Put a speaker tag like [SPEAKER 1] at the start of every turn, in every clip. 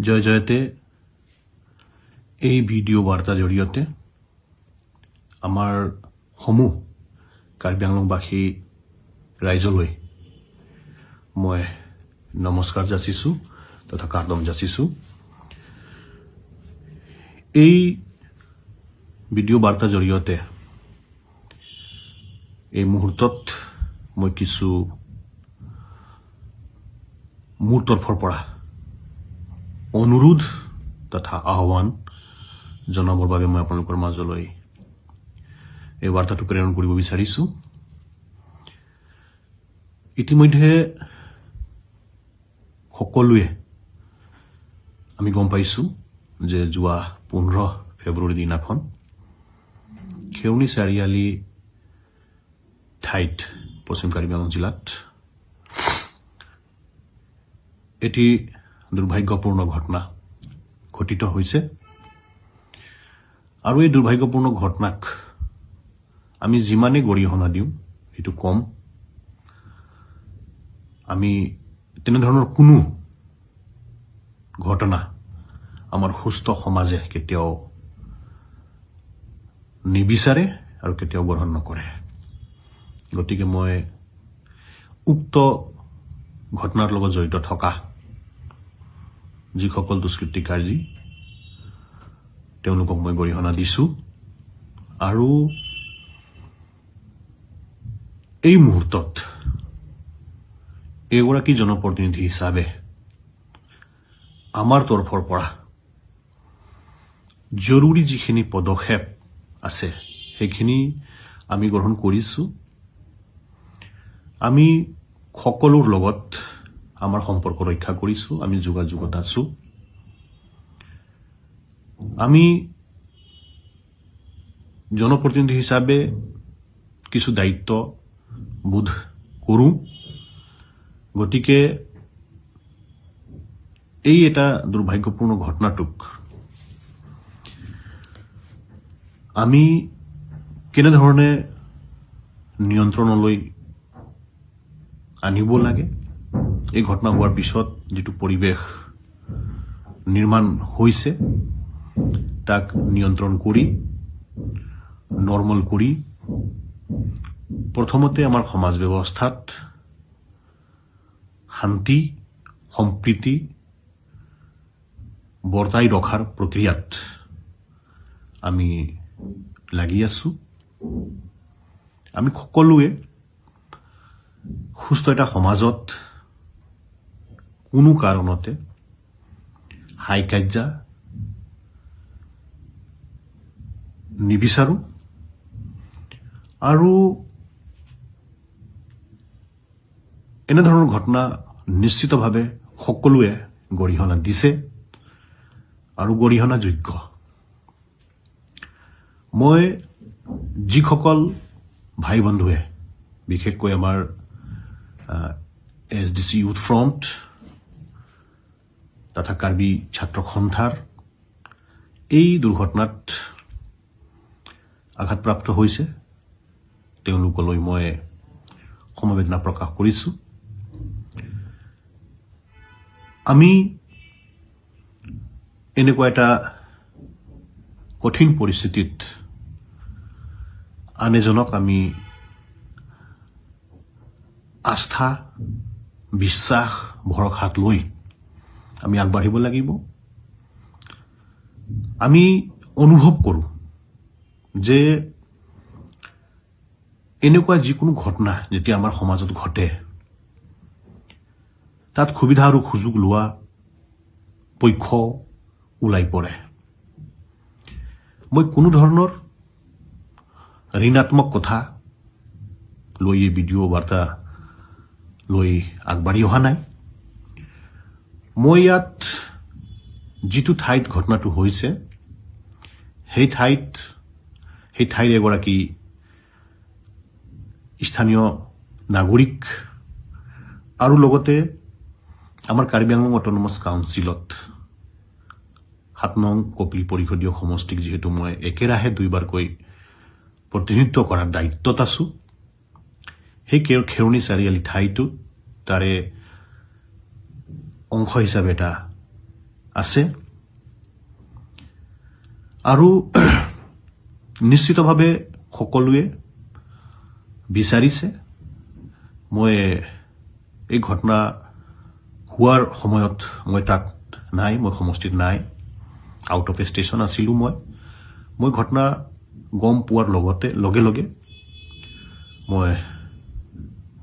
[SPEAKER 1] জয় জয়তে এই ভিডিঅ' বাৰ্তাৰ জৰিয়তে আমাৰ সমূহ কাৰ্বি আংলংবাসী ৰাইজলৈ মই নমস্কাৰ যাচিছোঁ তথা কাৰ্দম যাচিছোঁ। এই ভিডিঅ' বাৰ্তাৰ জৰিয়তে এই মুহূৰ্তত মই কিছু মোৰ তৰফৰ পৰা অনুৰোধ তথা আহ্বান জনাবৰ বাবে মই আপোনালোকৰ মাজলৈ এই বাৰ্তাটো প্ৰেৰণ কৰিব বিচাৰিছোঁ। ইতিমধ্যে সকলোৱে আমি গম পাইছোঁ যে যোৱা 15 ফেব্ৰুৱাৰী দিনাখন খেউনি চাৰিআলি ঠাইত, পশ্চিম কাৰ্বি আংলং জিলাত এটি দুৰ্ভাগ্যপূৰ্ণ ঘটনা ঘটিত হৈছে আৰু এই দুৰ্ভাগ্যপূৰ্ণ ঘটনাক আমি যিমানেই গৰিহণা দিওঁ, সেইটো কম। আমি তেনেধৰণৰ কোনো ঘটনা আমাৰ সুস্থ সমাজে কেতিয়াও নিবিচাৰে আৰু কেতিয়াও গ্ৰহণ নকৰে। গতিকে মই উক্ত ঘটনাৰ লগত জড়িত থকা যিসকল দুষ্কৃতিকাৰী, তেওঁলোকক মই গৰিহণা দিছোঁ আৰু এই মুহূৰ্তত এগৰাকী জনপ্ৰতিনিধি হিচাপে আমাৰ তৰফৰ পৰা জৰুৰী যিখিনি পদক্ষেপ আছে, সেইখিনি আমি গ্ৰহণ কৰিছোঁ। আমি সকলোৰ লগত আমাৰ সম্পৰ্ক ৰক্ষা কৰিছোঁ, আমি যোগাযোগত আছোঁ। আমি জনপ্ৰতিনিধি হিচাপে কিছু দায়িত্ব বোধ কৰোঁ। গতিকে এই এটা দুৰ্ভাগ্যপূৰ্ণ ঘটনাটোক আমি কেনেধৰণে নিয়ন্ত্ৰণলৈ আনিব লাগে, এই ঘটনা হোৱাৰ পিছত যিটো পৰিৱেশ নিৰ্মাণ হৈছে, তাক নিয়ন্ত্ৰণ কৰি, নৰ্মেল কৰি প্ৰথমতে আমাৰ সমাজ ব্যৱস্থাত শান্তি সম্প্ৰীতি বৰ্তাই ৰখাৰ প্ৰক্ৰিয়াত আমি লাগি আছোঁ। আমি সকলোৱে সুস্থ এটা সমাজত কোনো কাৰণতে হাই কাজিয়া নিবিচাৰোঁ আৰু এনেধৰণৰ ঘটনা নিশ্চিতভাৱে সকলোৱে গৰিহণা দিছে আৰু গৰিহণাযোগ্য। মই যিসকল ভাই বন্ধুৱে, বিশেষকৈ আমাৰ এছডিচি ইউথ ফ্ৰণ্ট তথা কাৰ্বি ছাত্ৰ সন্থাৰ এই দুৰ্ঘটনাত আঘাতপ্ৰাপ্ত হৈছে, তেওঁলোকলৈ মই সমবেদনা প্ৰকাশ কৰিছোঁ। আমি এনেকুৱা এটা কঠিন পৰিস্থিতিত আন এজনক আমি আস্থা, বিশ্বাস, ভৰসাত লৈ আমি আগবাঢ়িব লাগিব। আমি অনুভৱ কৰোঁ যে এনেকুৱা যিকোনো ঘটনা যেতিয়া আমাৰ সমাজত ঘটে, তাত সুবিধা আৰু সুযোগ লোৱা পক্ষ ওলাই পৰে। মই কোনো ধৰণৰ ঋণাত্মক কথা লৈ এই ভিডিঅ' বাৰ্তা লৈ আগবাঢ়ি অহা নাই। মই ইয়াত যিটো ঠাইত ঘটনাটো হৈছে, সেই ঠাইত, সেই ঠাইৰ এগৰাকী স্থানীয় নাগৰিক আৰু লগতে আমাৰ কাৰ্বি আংলং অট'নমাছ কাউন্সিলত 7 নং কপিলী পৰিষদীয় সমষ্টিক যিহেতু মই একেৰাহে দুইবাৰকৈ প্ৰতিনিধিত্ব কৰাৰ দায়িত্বত আছোঁ, সেই খেৰণি চাৰিআলি ঠাইটোত তাৰে অংশ হিচাপে এটা আছে আৰু নিশ্চিতভাৱে সকলোৱে বিচাৰিছে। মই এই ঘটনা হোৱাৰ সময়ত মই তাত নাই, মই সমষ্টিত নাই, আউট অফ ষ্টেচন আছিলোঁ মই। মই ঘটনা গম পোৱাৰ লগে লগে মই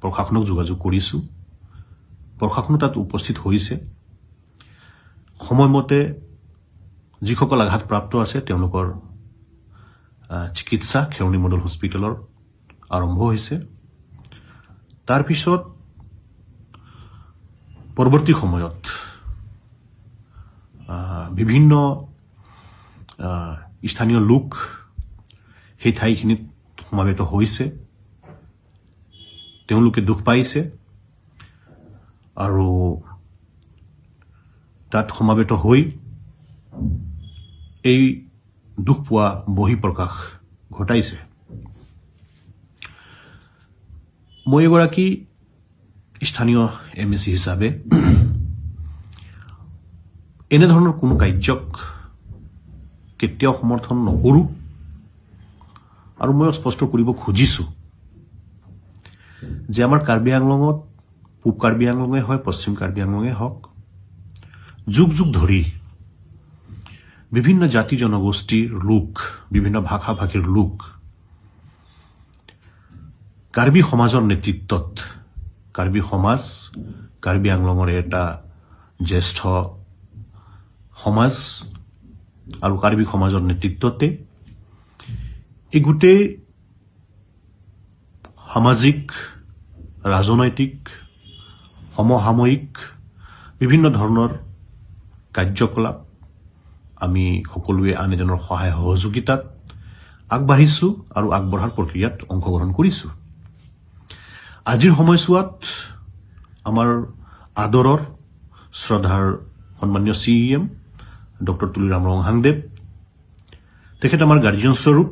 [SPEAKER 1] প্ৰশাসনক যোগাযোগ কৰিছোঁ। প্ৰশাসনো তাত উপস্থিত হৈছে। সময়মতে যিসকল আঘাতপ্ৰাপ্ত আছে, তেওঁলোকৰ চিকিৎসা খেৰণি মডেল হস্পিটেলত আৰম্ভ হৈছে। তাৰপিছত পৰৱৰ্তী সময়ত বিভিন্ন স্থানীয় লোক সেই ঠাইখিনিত সমাবেত হৈছে। তেওঁলোকে দুখ পাইছে আৰু তাত সমাবেত হৈ এই দুখ পোৱা বহিঃপ্ৰকাশ ঘটাইছে। মই এগৰাকী স্থানীয় এমএচি হিচাপে এনেধৰণৰ কোনো কাৰ্যক কেতিয়াও সমৰ্থন নকৰোঁ আৰু মই স্পষ্ট কৰিব খুজিছোঁ যে আমাৰ কাৰ্বি আংলঙত, পূব কাৰ্বি আংলঙে হয়, পশ্চিম কাৰ্বি আংলঙে হওক, যুগ যুগ ধৰি বিভিন্ন জাতি জনগোষ্ঠীৰ লোক, বিভিন্ন ভাষা ভাষীৰ লোক কাৰ্বি সমাজৰ নেতৃত্বত, কাৰ্বি সমাজ কাৰ্বি আংলঙৰ এটা জ্যেষ্ঠ সমাজ আৰু কাৰ্বি সমাজৰ নেতৃত্বতে এই গোটেই সামাজিক, ৰাজনৈতিক, সমসাময়িক বিভিন্ন ধৰণৰ কাৰ্যকলাপ আমি সকলোৱে আন এজনৰ সহায় সহযোগিতাত আগবাঢ়িছোঁ আৰু আগবঢ়াৰ প্ৰক্ৰিয়াত অংশগ্ৰহণ কৰিছোঁ। আজিৰ সময়ছোৱাত আমাৰ আদৰৰ, শ্ৰদ্ধাৰ সন্মানীয় চিইএম ডক্টৰ তুলিৰাম ৰংহাংদেৱ, তেখেত আমাৰ গাৰ্জিয়ন স্বৰূপ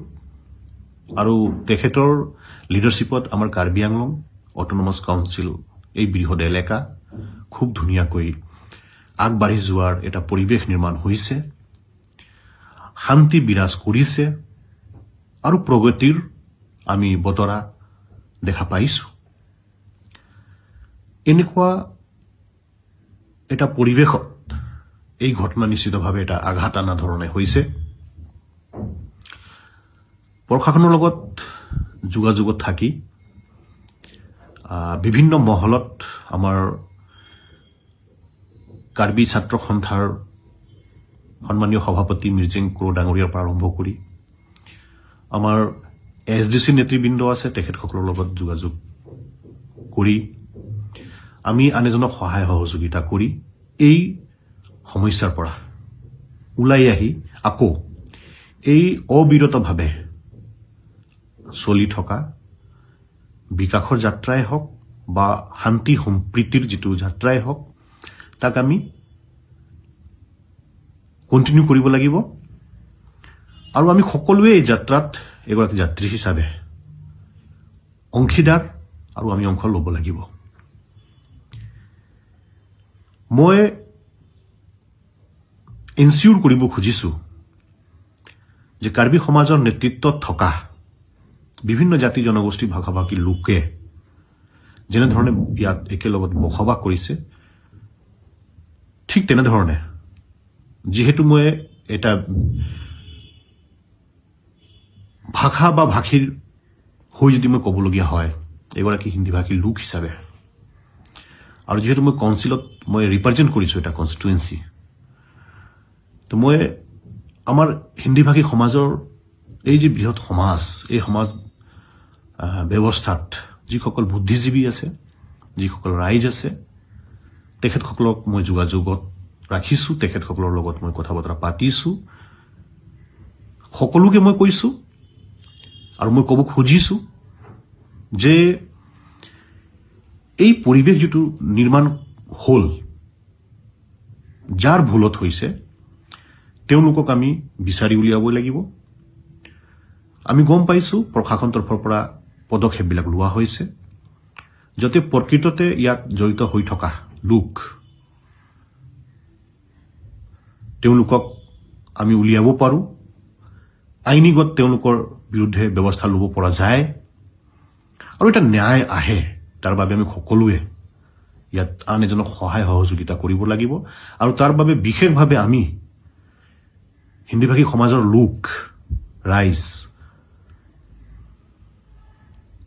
[SPEAKER 1] আৰু তেখেতৰ লিডাৰশ্বিপত আমাৰ কাৰ্বি আংলং অট'নমাছ কাউন্সিল, এই বৃহৎ এলেকা খুব ধুনীয়াকৈ আগবাঢ়ি যোৱাৰ এটা পৰিৱেশ নিৰ্মাণ হৈছে, শান্তি বিৰাজ কৰিছে আৰু প্ৰগতিৰ আমি বতৰা দেখা পাইছোঁ। এনেকুৱা এটা পৰিৱেশত এই ঘটনা নিশ্চিতভাৱে এটা আঘাত অনা ধৰণে হৈছে। প্ৰশাসনৰ লগত যোগাযোগত থাকি বিভিন্ন মহলত আমাৰ কাৰ্বি ছাত্ৰ সন্থাৰ সন্মানীয় সভাপতি মিৰ্জেং ক্ৰ' ডাঙৰীয়াৰ পৰা আৰম্ভ কৰি আমাৰ এছডিচি নেতৃবৃন্দ আছে, তেখেতসকলৰ লগত যোগাযোগ কৰি আমি আন এজনক সহায় সহযোগিতা কৰি এই সমস্যাৰ পৰা ওলাই আহি আকৌ এই অবিৰতভাৱে চলি থকা বিকাশৰ যাত্ৰাই হওক বা শান্তি সম্প্ৰীতিৰ যিটো যাত্ৰাই হওক, তাক আমি কণ্টিনিউ কৰিব লাগিব আৰু আমি সকলোৱে এই যাত্ৰাত এগৰাকী যাত্ৰী হিচাপে অংশীদাৰ আৰু আমি অংশ ল'ব লাগিব। মই এনচিয়ৰ কৰিব খুজিছোঁ যে কাৰ্বি সমাজৰ নেতৃত্বত থকা বিভিন্ন জাতি জনগোষ্ঠী, ভাষা ভাষী লোকে যেনেধৰণে ইয়াত একেলগত বসবাস কৰিছে, ঠিক তেনেধৰণে যিহেতু মই এটা ভাষা বা ভাষীৰ হৈ যদি মই ক'বলগীয়া হয়, এগৰাকী হিন্দী ভাষী লোক হিচাপে আৰু যিহেতু মই কাউন্সিলত মই ৰিপ্ৰেজেণ্ট কৰিছোঁ এটা কনষ্টিটুৱেঞ্চি, তো মই আমাৰ হিন্দী ভাষী সমাজৰ এই যি বৃহৎ সমাজ, এই সমাজ ব্যৱস্থাত যিসকল বুদ্ধিজীৱী আছে, যিসকল ৰাইজ আছে, তেখেতসকলক মই যোগাযোগত ৰাখিছোঁ। তেখেতসকলৰ লগত মই কথা বতৰা পাতিছোঁ। সকলোকে মই কৈছোঁ আৰু মই ক'ব খুজিছোঁ যে এই পৰিৱেশ যিটো নিৰ্মাণ হ'ল, যাৰ ভুলত হৈছে, তেওঁলোকক আমি বিচাৰি উলিয়াব লাগিব। আমি গম পাইছোঁ, প্ৰশাসন তৰফৰ পৰা পদক্ষেপবিলাক লোৱা হৈছে, যাতে প্ৰকৃততে ইয়াত জড়িত হৈ থকা লোক তেওঁলোকক আমি উলিয়াব পাৰোঁ, আইনীগত তেওঁলোকৰ বিৰুদ্ধে ব্যৱস্থা ল'ব পৰা যায় আৰু এটা ন্যায় আহে, তাৰ বাবে আমি সকলোৱে ইয়াত আন এজনক সহায় সহযোগিতা কৰিব লাগিব। আৰু তাৰ বাবে বিশেষভাৱে আমি হিন্দীভাষী সমাজৰ লোক ৰাইজ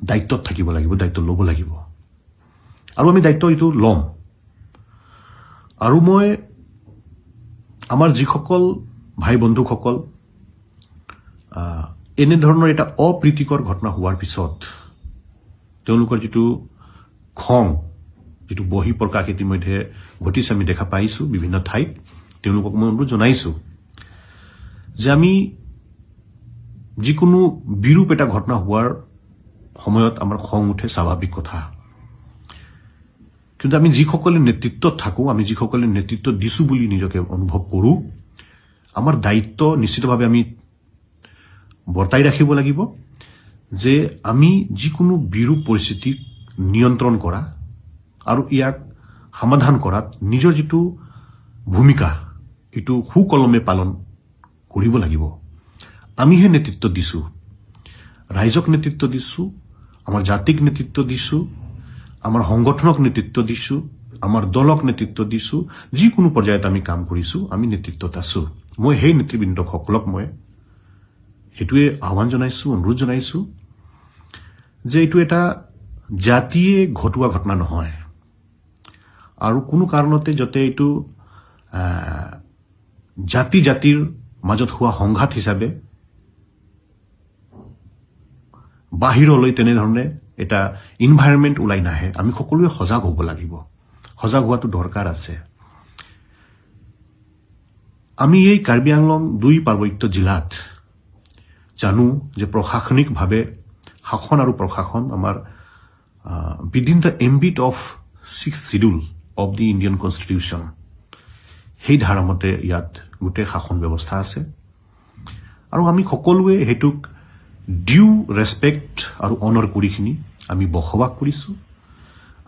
[SPEAKER 1] দায়িত্বত থাকিব লাগিব, দায়িত্ব ল'ব লাগিব আৰু আমি দায়িত্ব এইটো ল'ম। আৰু মই আমাৰ যিসকল ভাই বন্ধুসকল এনেধৰণৰ এটা অপ্ৰীতিকৰ ঘটনা হোৱাৰ পিছত তেওঁলোকৰ যিটো খং, যিটো বহিঃপ্ৰকাশ ইতিমধ্যে ঘটিছে, আমি দেখা পাইছোঁ বিভিন্ন ঠাইত, তেওঁলোকক মই অনুৰোধ জনাইছোঁ যে আমি যিকোনো বিৰূপ এটা ঘটনা হোৱাৰ সময়ত আমাৰ খং উঠে, স্বাভাৱিক কথা। কিন্তু আমি যিসকলে নেতৃত্বত থাকোঁ, আমি যিসকলে নেতৃত্ব দিছোঁ বুলি নিজকে অনুভৱ কৰোঁ, আমাৰ দায়িত্ব নিশ্চিতভাৱে আমি বৰ্তাই ৰাখিব লাগিব যে আমি যিকোনো বিৰূপ পৰিস্থিতিক নিয়ন্ত্ৰণ কৰা আৰু ইয়াক সমাধান কৰাত নিজৰ যিটো ভূমিকা, এইটো সুকলমে পালন কৰিব লাগিব। আমিহে নেতৃত্ব দিছোঁ, ৰাইজক নেতৃত্ব দিছোঁ, আমাৰ জাতিক নেতৃত্ব দিছোঁ, আমাৰ সংগঠনক নেতৃত্ব দিছোঁ, আমাৰ দলক নেতৃত্ব দিছোঁ। যিকোনো পৰ্যায়ত আমি কাম কৰিছোঁ, আমি নেতৃত্বত আছোঁ। মই সেই নেতৃবৃন্দসকলক মই সেইটোৱে আহ্বান জনাইছোঁ, অনুৰোধ জনাইছোঁ যে এইটো এটা জাতিয়ে ঘটোৱা ঘটনা নহয় আৰু কোনো কাৰণতে যাতে এইটো জাতি জাতিৰ মাজত হোৱা সংঘাত হিচাপে বাহিৰলৈ তেনেধৰণে এটা ইনভাইৰনমেণ্ট ওলাই নাহে। আমি সকলোৱে সজাগ হ'ব লাগিব, সজাগ হোৱাটো দৰকাৰ আছে। আমি এই কাৰ্বি আংলং দুই পাৰ্বত্য জিলাত জানো যে প্ৰশাসনিকভাৱে শাসন আৰু প্ৰশাসন আমাৰ within the ambit of Sixth Schedule of the Indian Constitution, সেই ধাৰামতে ইয়াত গোটেই শাসন ব্যৱস্থা আছে আৰু আমি সকলোৱে সেইটোক ডিউ ৰেচপেক্ট আৰু অনাৰ কৰিখিনি আমি বসবাস কৰিছোঁ।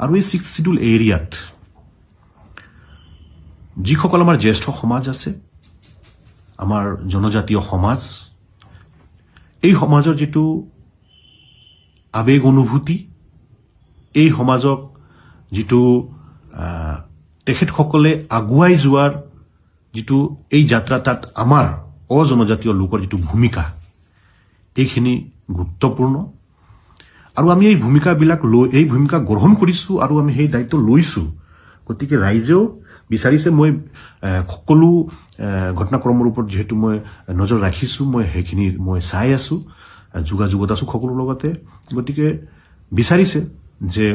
[SPEAKER 1] আৰু এই ছিক্স চিডিউল এৰিয়াত যিসকল আমাৰ জ্যেষ্ঠ সমাজ আছে, আমাৰ জনজাতীয় সমাজ, এই সমাজৰ যিটো আৱেগ অনুভূতি, এই সমাজক যিটো তেখেতসকলে আগুৱাই যোৱাৰ যিটো এই যাত্ৰা, তাত আমাৰ অজনজাতীয় লোকৰ যিটো ভূমিকা, এইখিনি গুৰুত্বপূৰ্ণ। আৰু আমি এই ভূমিকাবিলাক লৈ, এই ভূমিকা গ্ৰহণ কৰিছোঁ আৰু আমি সেই দায়িত্ব লৈছোঁ। গতিকে ৰাইজেও বিচাৰিছে। মই সকলো ঘটনাক্ৰমৰ ওপৰত যিহেতু মই নজৰ ৰাখিছোঁ, মই সেইখিনি মই চাই আছোঁ, যোগাযোগত আছোঁ সকলোৰ লগতে। গতিকে বিচাৰিছে যে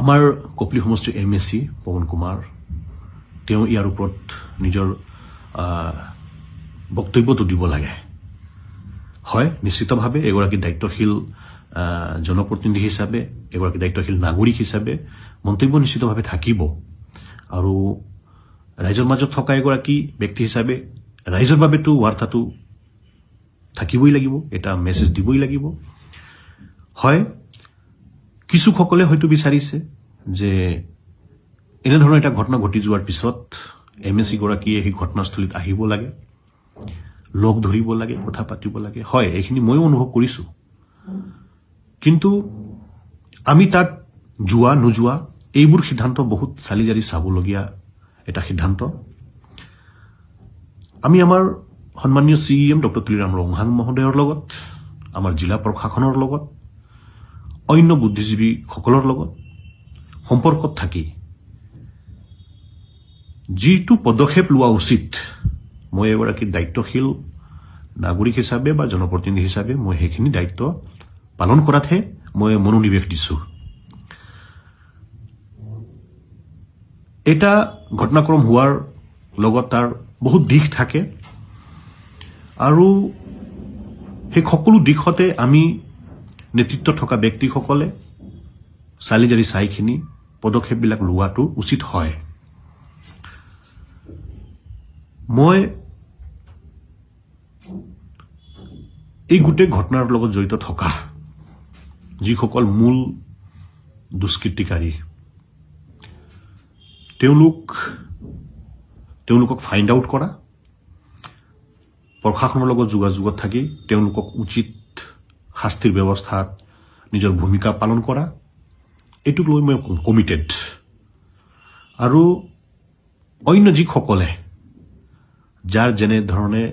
[SPEAKER 1] আমাৰ কপিলী সমষ্টিৰ এমএচি পৱন কুমাৰ, তেওঁ ইয়াৰ ওপৰত নিজৰ বক্তব্যটো দিব লাগে। হয়, নিশ্চিতভাৱে এগৰাকী দায়িত্বশীল জনপ্ৰতিনিধি হিচাপে, এগৰাকী দায়িত্বশীল নাগৰিক হিচাপে মন্তব্য নিশ্চিতভাৱে থাকিব আৰু ৰাইজৰ মাজত থকা এগৰাকী ব্যক্তি হিচাপে ৰাইজৰ বাবেতো বাৰ্তাটো থাকিবই লাগিব, এটা মেছেজ দিবই লাগিব। হয়, কিছুসকলে হয়তো বিচাৰিছে যে এনেধৰণৰ এটা ঘটনা ঘটি যোৱাৰ পিছত এমএচি গৰাকীয়ে সেই ঘটনাস্থলীত আহিব লাগে, লগ ধৰিব লাগে, কথা পাতিব লাগে। হয়, এইখিনি ময়ো অনুভৱ কৰিছোঁ। কিন্তু আমি তাত যোৱা নোযোৱা এইবোৰ সিদ্ধান্ত বহুত চালি জাৰি চাবলগীয়া এটা সিদ্ধান্ত। আমি আমাৰ সন্মানীয় চিইএম ডক্টৰ তুলিৰাম ৰংহাং মহোদয়ৰ লগত, আমাৰ জিলা প্ৰশাসনৰ লগত, অন্য বুদ্ধিজীৱীসকলৰ লগত সম্পৰ্কত থাকি যিটো পদক্ষেপ লোৱা উচিত, মই এগৰাকী দায়িত্বশীল নাগৰিক হিচাপে বা জনপ্ৰতিনিধি হিচাপে মই সেইখিনি দায়িত্ব পালন কৰাতহে মই মনোনিৱেশ দিছোঁ। এটা ঘটনাক্ৰম হোৱাৰ লগত তাৰ বহুত দিশ থাকে আৰু সেই সকলো দিশতে আমি নেতৃত্বত থকা ব্যক্তিসকলে চালি জাৰি চাইখিনি পদক্ষেপবিলাক লোৱাটো উচিত হয়। মই এই গোটেই ঘটনাৰ লগত জড়িত থকা যিসকল মূল দুষ্কৃতিকাৰী, তেওঁলোক তেওঁলোকক ফাইণ্ড আউট কৰা, প্ৰশাসনৰ লগত যোগাযোগত থাকি তেওঁলোকক উচিত শাস্তিৰ ব্যৱস্থাত নিজৰ ভূমিকা পালন কৰা, এইটোক লৈ মই কমিটেড। আৰু অন্য যিসকলে যাৰ যেনেধৰণে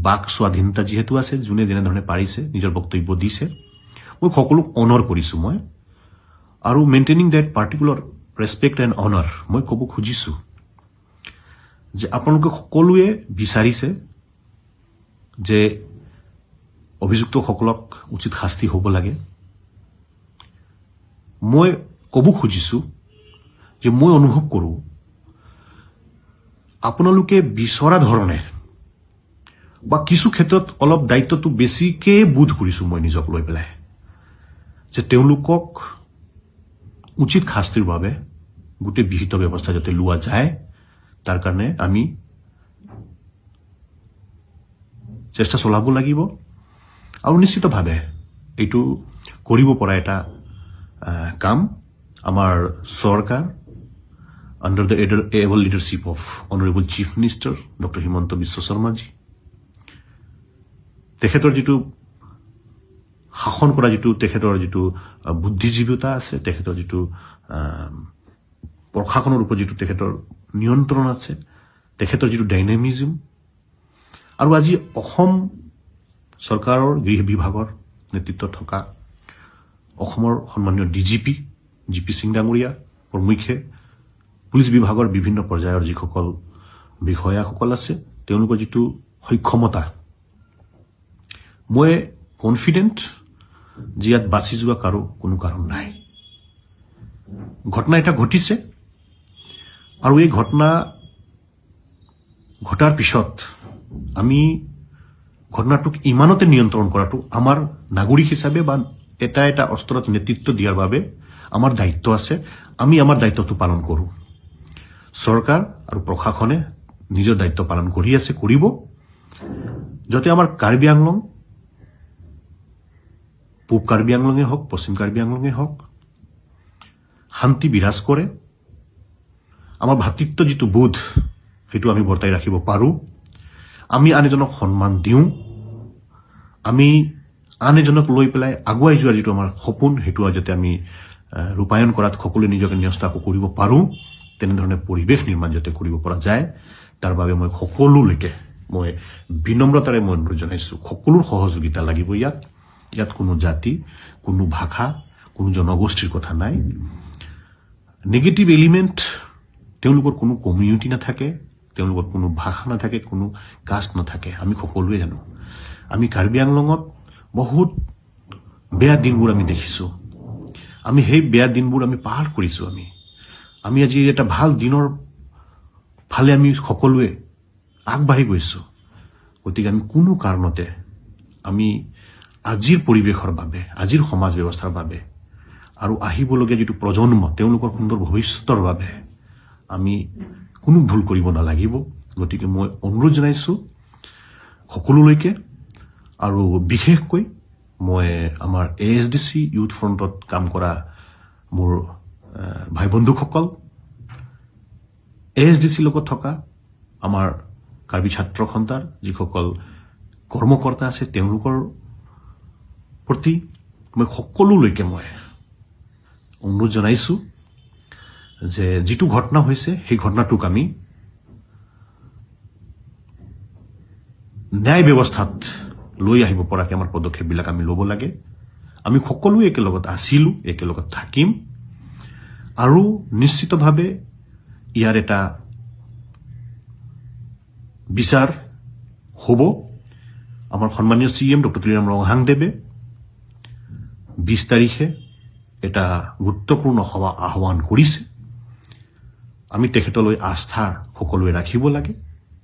[SPEAKER 1] বাক স্বাধীনতা যিহেতু আছে, যোনে যেনেধৰণে পাৰিছে নিজৰ বক্তব্য দিছে, মই সকলোক অনৰ কৰিছোঁ মই। আৰু maintaining that particular respect and honour, মই ক'ব খুজিছোঁ যে আপোনালোকে সকলোৱে বিচাৰিছে যে অভিযুক্তসকলক উচিত শাস্তি হ'ব লাগে। মই ক'ব খুজিছোঁ যে মই অনুভৱ কৰোঁ, আপোনালোকে বিচৰা ধৰণে বা কিছু ক্ষেত্ৰত অলপ দায়িত্বটো বেছিকে বোধ কৰিছোঁ মই নিজক লৈ পেলাই যে তেওঁলোকক উচিত শাস্তিৰ বাবে গোটেই বিহিত ব্যৱস্থা যাতে লোৱা যায়, তাৰ কাৰণে আমি চেষ্টা চলাব লাগিব। আৰু নিশ্চিতভাৱে এইটো কৰিব পৰা এটা কাম আমাৰ চৰকাৰ under the able leadership of Honorable Chief Minister Doctor Himanta Biswa Sharmaji, তেখেতৰ যিটো শাসন কৰা যিটো তেখেতৰ যিটো বুদ্ধিজীৱিতা আছে, তেখেতৰ যিটো প্ৰশাসনৰ ওপৰত যিটো তেখেতৰ নিয়ন্ত্ৰণ আছে, তেখেতৰ যিটো ডাইনামিজম আৰু আজি অসম চৰকাৰৰ গৃহ বিভাগৰ নেতৃত্বত থকা অসমৰ সন্মানীয় ডিজিপি জি পি সিং ডাঙৰীয়া প্ৰমুখ্যে পুলিচ বিভাগৰ বিভিন্ন পৰ্যায়ৰ যিসকল বিষয়াসকল আছে, তেওঁলোকৰ যিটো সক্ষমতা, মই কনফিডেণ্ট যে ইয়াত বাচি যোৱা কাৰো কোনো কাৰণ নাই। ঘটনা এটা ঘটিছে আৰু এই ঘটনা ঘটাৰ পিছত আমি ঘটনাটোক ইমানতে নিয়ন্ত্ৰণ কৰাটো আমাৰ নাগৰিক হিচাপে বা এটা এটা অস্ত্ৰত নেতৃত্ব দিয়াৰ বাবে আমাৰ দায়িত্ব আছে। আমি আমাৰ দায়িত্বটো পালন কৰোঁ। চৰকাৰ আৰু প্ৰশাসনে নিজৰ দায়িত্ব পালন কৰি আছে, কৰিব, যাতে আমাৰ কাৰ্বি আংলং, পূব কাৰ্বি আংলঙে হওক, পশ্চিম কাৰ্বি আংলঙে হওক, শান্তি বিৰাজ কৰে। আমাৰ ভাতৃত্ব যিটো বোধ, সেইটো আমি বৰ্তাই ৰাখিব পাৰোঁ। আমি আন এজনক সন্মান দিওঁ। আমি আন এজনক লৈ পেলাই আগুৱাই যোৱাৰ যিটো আমাৰ সপোন, সেইটো যাতে আমি ৰূপায়ণ কৰাত সকলোৱে নিজকে ন্যস্ত আকৌ কৰিব পাৰোঁ, তেনেধৰণে পৰিৱেশ নিৰ্মাণ যাতে কৰিব পৰা যায়, তাৰ বাবে মই সকলোলৈকে মই বিনম্ৰতাৰে মই অনুৰোধ জনাইছোঁ। সকলোৰ সহযোগিতা লাগিব ইয়াত। ইয়াত কোনো জাতি, কোনো ভাষা, কোনো জনগোষ্ঠীৰ কথা নাই। নিগেটিভ এলিমেণ্ট, তেওঁলোকৰ কোনো কমিউনিটি নাথাকে, তেওঁলোকৰ কোনো ভাষা নাথাকে, কোনো কাষ্ট নাথাকে। আমি সকলোৱে জানো, আমি কাৰ্বি আংলঙত বহুত বেয়া দিনবোৰ আমি দেখিছোঁ। আমি সেই বেয়া দিনবোৰ আমি পাৰ কৰিছোঁ। আমি আমি আজি এটা ভাল দিনৰ ফালে আমি সকলোৱে আগবাঢ়ি গৈছোঁ। গতিকে আমি কোনো কাৰণতে আমি আজিৰ পৰিৱেশৰ বাবে, আজিৰ সমাজ ব্যৱস্থাৰ বাবে আৰু আহিবলগীয়া যিটো প্ৰজন্ম, তেওঁলোকৰ সুন্দৰ ভৱিষ্যতৰ বাবে আমি কোনো ভুল কৰিব নালাগিব। গতিকে মই অনুৰোধ জনাইছোঁ সকলোলৈকে আৰু বিশেষকৈ মই আমাৰ এএছডিচি ইউথ ফ্ৰণ্টত কাম কৰা মোৰ ভাই বন্ধুসকল, এএছডিচিৰ লগত থকা আমাৰ কাৰ্বি ছাত্ৰ সন্থাৰ যিসকল কৰ্মকৰ্তা আছে, তেওঁলোকৰ প্ৰতি মই সকলোলৈকে মই অনুৰোধ জনাইছোঁ যে যিটো ঘটনা হৈছে, সেই ঘটনাটোক আমি ন্যায় ব্যৱস্থাত লৈ আহিব পৰাকৈ আমাৰ পদক্ষেপবিলাক আমি ল'ব লাগে। আমি সকলোৱে একেলগত আছিলোঁ, একেলগত থাকিম আৰু নিশ্চিতভাৱে ইয়াৰ এটা বিচাৰ হ'ব। আমাৰ সন্মানীয় চিএম ডক্টৰ তুলিৰাম ৰংহাংদেৱে 20 তাৰিখে এটা গুৰুত্বপূৰ্ণ সভা আহ্বান কৰিছে। আমি তেখেতলৈ আস্থা সকলোৱে ৰাখিব লাগে।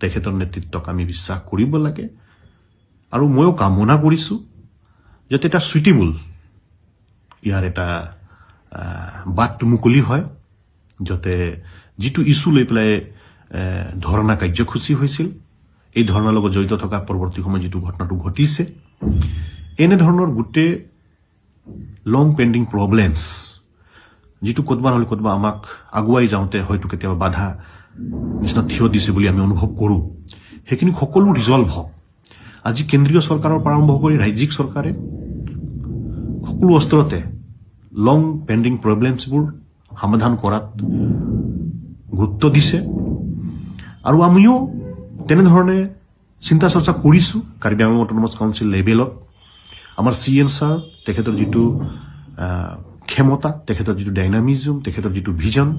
[SPEAKER 1] তেখেতৰ নেতৃত্বক আমি বিশ্বাস কৰিব লাগে আৰু ময়ো কামনা কৰিছোঁ যাতে এটা চুইটেবল ইয়াৰ এটা বাটটো মুকলি হয়, যাতে যিটো ইছ্যু লৈ পেলাই ধৰ্ণা কাৰ্যসূচী হৈছিল, এই ধৰ্ণাৰ লগত জড়িত থকা পৰৱৰ্তী সময়ত যিটো ঘটনাটো ঘটিছে, এনেধৰণৰ গোটেই লং পেণ্ডিং প্ৰব্লেমছ, যিটো ক'তবা নহ'লে ক'তবা আমাক আগুৱাই যাওঁতে হয়তো কেতিয়াবা বাধা নিচিনা থিয় দিছে বুলি আমি অনুভৱ কৰোঁ, সেইখিনি সকলো ৰিজল্ভ হওক। আজি কেন্দ্ৰীয় চৰকাৰৰ পৰা আৰম্ভ কৰি ৰাজ্যিক চৰকাৰে সকলো স্তৰতে লং পেণ্ডিং প্ৰব্লেমছবোৰ সমাধান কৰাত গুৰুত্ব দিছে আৰু আমিও তেনেধৰণে চিন্তা চৰ্চা কৰিছোঁ। কাৰ্বি আংলং অট'নমাছ কাউন্সিল লেভেলত আমাৰ চি এম ছাৰ, তেখেতৰ যিটো ক্ষমতা, তেখেতৰ যিটো ডাইনামিজম, তেখেতৰ যিটো ভিজন,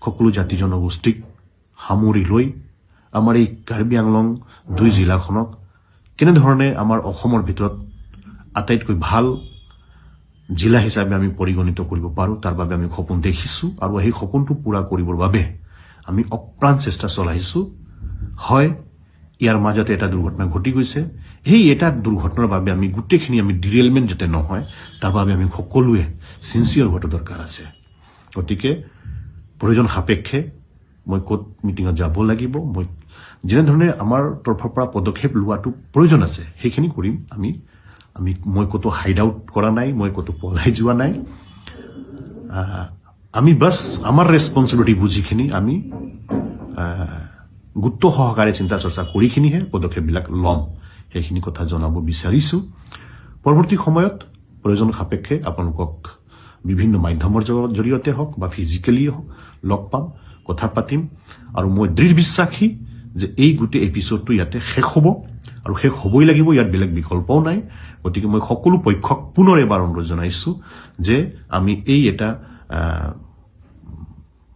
[SPEAKER 1] সকলো জাতি জনগোষ্ঠীক সামৰি লৈ আমাৰ এই কাৰ্বি আংলং দুই জিলাখনক কেনেধৰণে আমাৰ অসমৰ ভিতৰত আটাইতকৈ ভাল জিলা হিচাপে আমি পৰিগণিত কৰিব পাৰোঁ, তাৰ বাবে আমি সপোন দেখিছোঁ আৰু সেই সপোনটো পূৰা কৰিবৰ বাবে আমি অপ্ৰাণ চেষ্টা চলাইছোঁ। হয়, ইয়াৰ মাজতে এটা দুৰ্ঘটনা ঘটি গৈছে। সেই এটা দুৰ্ঘটনাৰ বাবে আমি গোটেইখিনি আমি ডিৰেলমেণ্ট যাতে নহয়, তাৰ বাবে আমি সকলোৱে চিনচিয়াৰ হোৱাটো দৰকাৰ আছে। গতিকে প্ৰয়োজন সাপেক্ষে মই ক'ত মিটিঙত যাব লাগিব, মই যেনেধৰণে আমাৰ তৰফৰ পৰা পদক্ষেপ লোৱাটো প্ৰয়োজন আছে, সেইখিনি কৰিম আমি। মই ক'তো হাইড আউট কৰা নাই, মই ক'তো পলাই যোৱা নাই। আমি বাছ আমাৰ ৰেচপনচিবিলিটি বুজিখিনি আমি গুৰুত্ব সহকাৰে চিন্তা চৰ্চা কৰিখিনিহে পদক্ষেপবিলাক ল'ম, সেইখিনি কথা জনাব বিচাৰিছোঁ। পৰৱৰ্তী সময়ত প্ৰয়োজন সাপেক্ষে আপোনালোকক বিভিন্ন মাধ্যমৰ জৰিয়তে হওক বা ফিজিকেলি হওক লগ পাম, কথা পাতিম। আৰু মই দৃঢ় বিশ্বাসী যে এই গোটেই এপিছডটো ইয়াতে শেষ হ'ব আৰু শেষ হ'বই লাগিব, ইয়াত বেলেগ বিকল্পও নাই। গতিকে মই সকলো পক্ষক পুনৰ এবাৰ অনুৰোধ জনাইছোঁ যে আমি এই এটা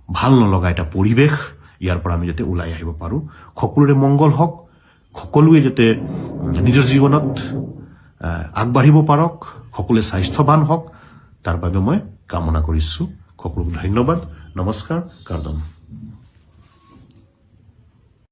[SPEAKER 1] ভাল নলগা এটা পৰিৱেশ, ইয়াৰ পৰা আমি যাতে ওলাই আহিব পাৰোঁ। সকলোৰে মংগল হওক, সকলোৱে যাতে নিজৰ জীৱনত আগবাঢ়িব পাৰক, সকলোৱে স্বাস্থ্যৱান হওক, তাৰ বাবে মই কামনা কৰিছোঁ। সকলোকে ধন্যবাদ, নমস্কাৰ, কাৰ্দম।